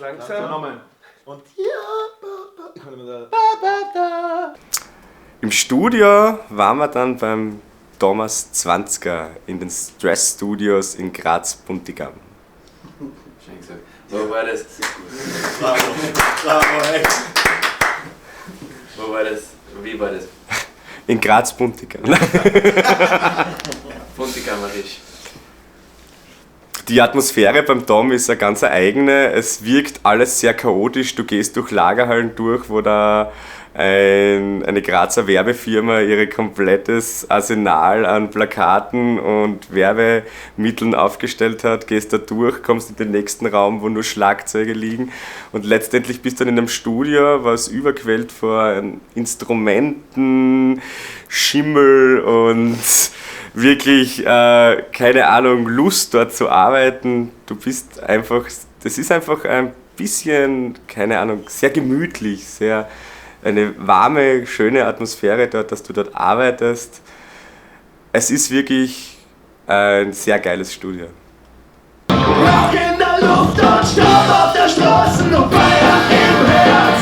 langsam. Nochmal. Und ja, ba, ba. Ich kann nicht mehr da. Im Studio waren wir dann beim Thomas Zwanzger in den Stress Studios in Graz-Puntigam. Schön gesagt. Wo war das? Bravo, bravo, ey. Wo war das? Wie war das? In Graz-Puntigam. Puntigammerisch. Die Atmosphäre beim Tom ist eine ganz eigene. Es wirkt alles sehr chaotisch. Du gehst durch Lagerhallen durch, wo da eine Grazer Werbefirma ihre komplettes Arsenal an Plakaten und Werbemitteln aufgestellt hat. Gehst da durch, kommst in den nächsten Raum, wo nur Schlagzeuge liegen und letztendlich bist du dann in einem Studio, was überquellt vor Instrumenten, Schimmel und wirklich, keine Ahnung, Lust dort zu arbeiten. Du bist einfach, das ist einfach ein bisschen, keine Ahnung, sehr gemütlich, sehr eine warme, schöne Atmosphäre dort, dass du dort arbeitest. Es ist wirklich ein sehr geiles Studio. Rauch in der Luft und Staub auf der Straße und Feuer im Herz.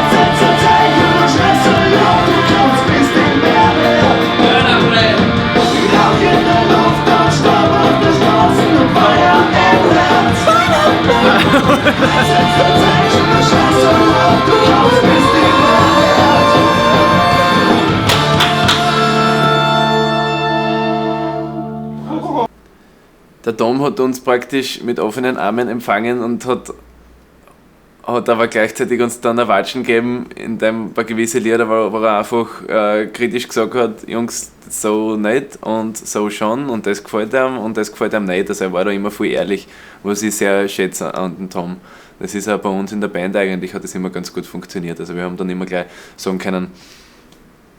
13 zu Zeichen und Stress und Laut, du kommst, bist nicht mehr wert. Rauch in der Luft und Staub auf der Straße und Feuer im Herz. 13 zu Zeichen und Stress und Laut, du kommst, bist nicht mehr wert. Der Tom hat uns praktisch mit offenen Armen empfangen und hat aber gleichzeitig uns dann ein Watschen gegeben, in dem ein paar gewisse Lieder, wo er einfach kritisch gesagt hat, Jungs, so nicht und so schon und das gefällt ihm und das gefällt ihm nicht. Also er war da immer voll ehrlich, was ich sehr schätze an den Tom. Das ist auch bei uns in der Band eigentlich, hat das immer ganz gut funktioniert. Also wir haben dann immer gleich sagen können,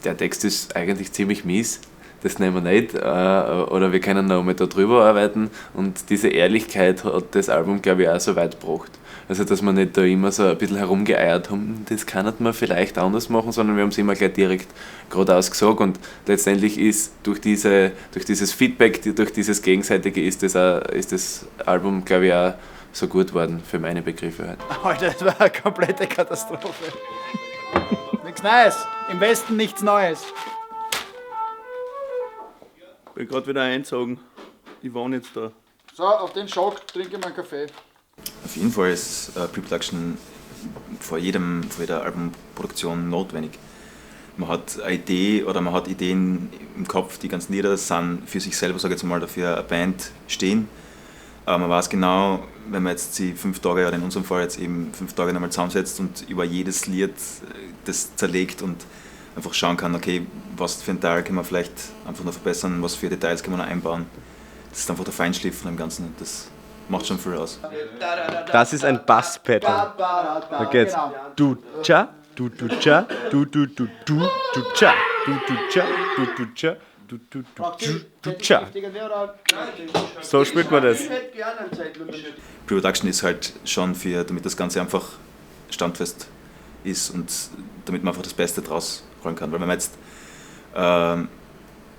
der Text ist eigentlich ziemlich mies, das nehmen wir nicht, oder wir können noch mal da drüber arbeiten, und diese Ehrlichkeit hat das Album, glaub ich, auch so weit gebracht. Also dass wir nicht da immer so ein bisschen herumgeeiert haben, das kann man vielleicht anders machen, sondern wir haben's immer gleich direkt geradeaus gesagt, und letztendlich ist durch dieses Feedback, durch dieses Gegenseitige ist das, auch, ist das Album, glaub ich, auch so gut geworden für meine Begriffe halt. Alter, das war eine komplette Katastrophe. Nichts Neues, im Westen nichts Neues. Bin grad wieder eingezogen. Ich wohne jetzt da. So, auf den Schock trinke ich meinen Kaffee. Auf jeden Fall ist Pre-Production vor jeder Albumproduktion notwendig. Man hat eine Idee oder man hat Ideen im Kopf, die ganzen Lieder sind für sich selber, sag ich jetzt mal, dafür eine Band stehen. Aber man weiß genau, wenn man jetzt sie 5 Tage oder in unserem Fall jetzt eben 5 Tage nochmal zusammensetzt und über jedes Lied das zerlegt und einfach schauen kann, okay, was für ein Teil kann man vielleicht einfach noch verbessern, was für Details kann man noch einbauen. Das ist einfach der Feinschliff von dem Ganzen und das macht schon viel aus. Das ist ein Bass-Pattern. Da geht's. Du, cha, du, du, cha, du, du, du, du, du, cha, du, du, cha, du, du, cha, du, du, du, du, du, cha. So spielt man das. Pre-Production ist halt schon für, damit das Ganze einfach standfest ist und damit man einfach das Beste draus holen kann. Weil wenn man jetzt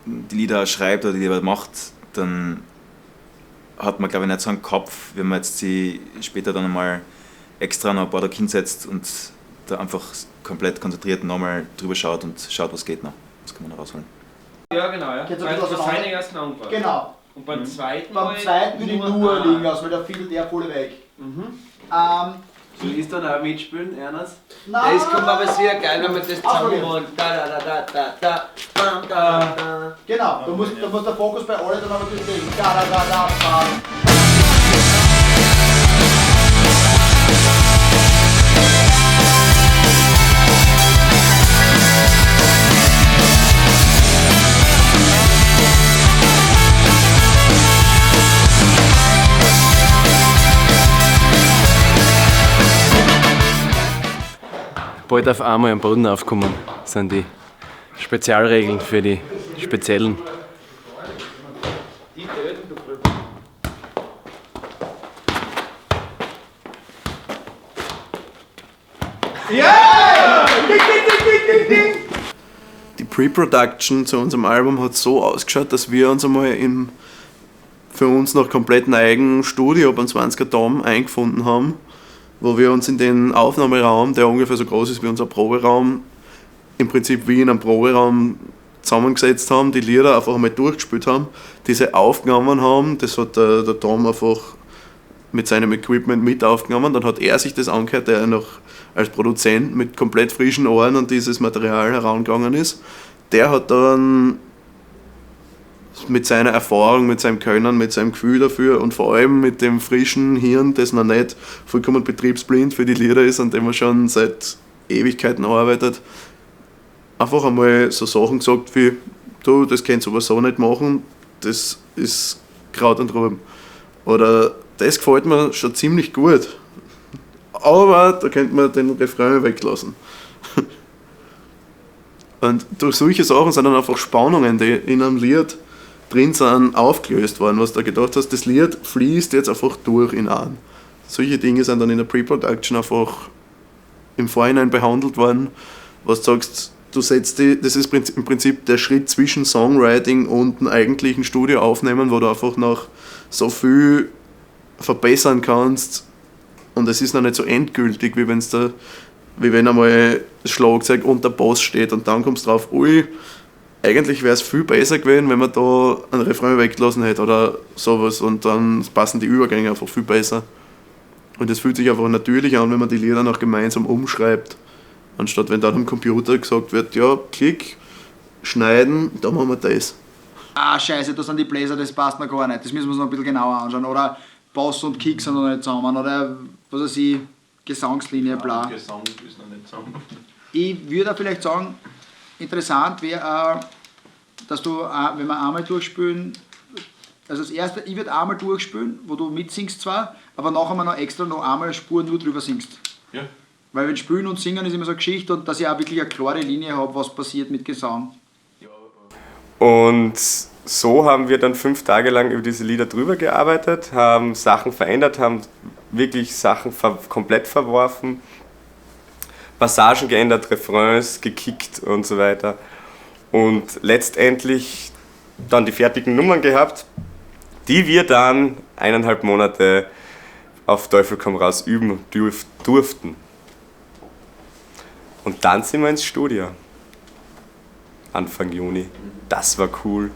die Lieder schreibt oder die Lieder macht, dann hat man, glaub ich, nicht so einen Kopf, wenn man jetzt sie später dann einmal extra noch ein paar Tage hinsetzt und da einfach komplett konzentriert nochmal drüber schaut und schaut, was geht noch, was kann man noch rausholen. Ja, genau, ja. Geht's ein Weil bisschen das auseinander? seine ersten Antwort. Genau. Und beim zweiten Beim Mal zweiten würde ich nur nur ein. liegen lassen, weil da fiedelt er voll weg. Soll ich dann auch mitspielen, Ernst? Nein. Das kommt aber sehr geil, wenn man das zusammen Ausprobieren. macht. Da, da, da, da, da, da, bam, da, da. Genau, da muss der Fokus bei allen dann aber durchlegen. Da, da, da, da, bam. Bald auf einmal am Boden aufkommen, sind die Spezialregeln für die Speziellen. Ja! Ding, ding, ding, ding, ding, ding. Die Pre-Production zu unserem Album hat so ausgeschaut, dass wir uns einmal im für uns noch komplett eigen Studio beim 20er Dom eingefunden haben, wo wir uns in den Aufnahmeraum, der ungefähr so groß ist wie unser Proberaum, im Prinzip wie in einem Proberaum zusammengesetzt haben, die Lieder einfach einmal durchgespielt haben, diese aufgenommen haben, das hat der Tom einfach mit seinem Equipment mit aufgenommen, dann hat er sich das angehört, der noch als Produzent mit komplett frischen Ohren an dieses Material herangegangen ist. Der hat dann mit seiner Erfahrung, mit seinem Können, mit seinem Gefühl dafür und vor allem mit dem frischen Hirn, das noch nicht vollkommen betriebsblind für die Lieder ist, an dem er schon seit Ewigkeiten arbeitet, einfach einmal so Sachen gesagt wie, du, das kannst du aber so nicht machen, das ist Kraut und Rüben. Oder das gefällt mir schon ziemlich gut, aber da könnte man den Refrain weglassen. Und durch solche Sachen sind dann einfach Spannungen, die in einem Lied drin sind, aufgelöst worden, was du da gedacht hast, das Lied fließt jetzt einfach durch in einen. Solche Dinge sind dann in der Pre-Production einfach im Vorhinein behandelt worden, was du sagst, du setzt die, das ist im Prinzip der Schritt zwischen Songwriting und dem eigentlichen Studio aufnehmen, wo du einfach noch so viel verbessern kannst und es ist noch nicht so endgültig, wie wenn's da, wie wenn einmal das Schlagzeug unter Bass steht und dann kommst du drauf, ui, eigentlich wäre es viel besser gewesen, wenn man da einen Refrain weggelassen hätte oder sowas und dann passen die Übergänge einfach viel besser. Und es fühlt sich einfach natürlich an, wenn man die Lieder noch gemeinsam umschreibt, anstatt wenn dann am Computer gesagt wird, ja, klick, schneiden, da machen wir das. Ah, scheiße, da sind die Bläser, das passt noch gar nicht, das müssen wir uns noch ein bisschen genauer anschauen. Oder Bass und Kick sind noch nicht zusammen, oder was weiß ich, Gesangslinie, bla. Ja, Gesang ist noch nicht zusammen. Ich würde auch vielleicht sagen, interessant wäre, dass du, wenn wir einmal durchspielen, also das erste, ich würde einmal durchspielen, wo du mitsingst zwar, aber nachher mal noch extra noch einmal eine Spur nur drüber singst. Ja. Weil wenn Spielen und Singen ist immer so eine Geschichte und dass ich auch wirklich eine klare Linie habe, was passiert mit Gesang. Und so haben wir dann 5 Tage lang über diese Lieder drüber gearbeitet, haben Sachen verändert, haben wirklich Sachen komplett verworfen, Passagen geändert, Refrains gekickt und so weiter. Und letztendlich dann die fertigen Nummern gehabt, die wir dann 1,5 Monate auf Teufel komm raus üben durften. Und dann sind wir ins Studio. Anfang Juni. Das war cool.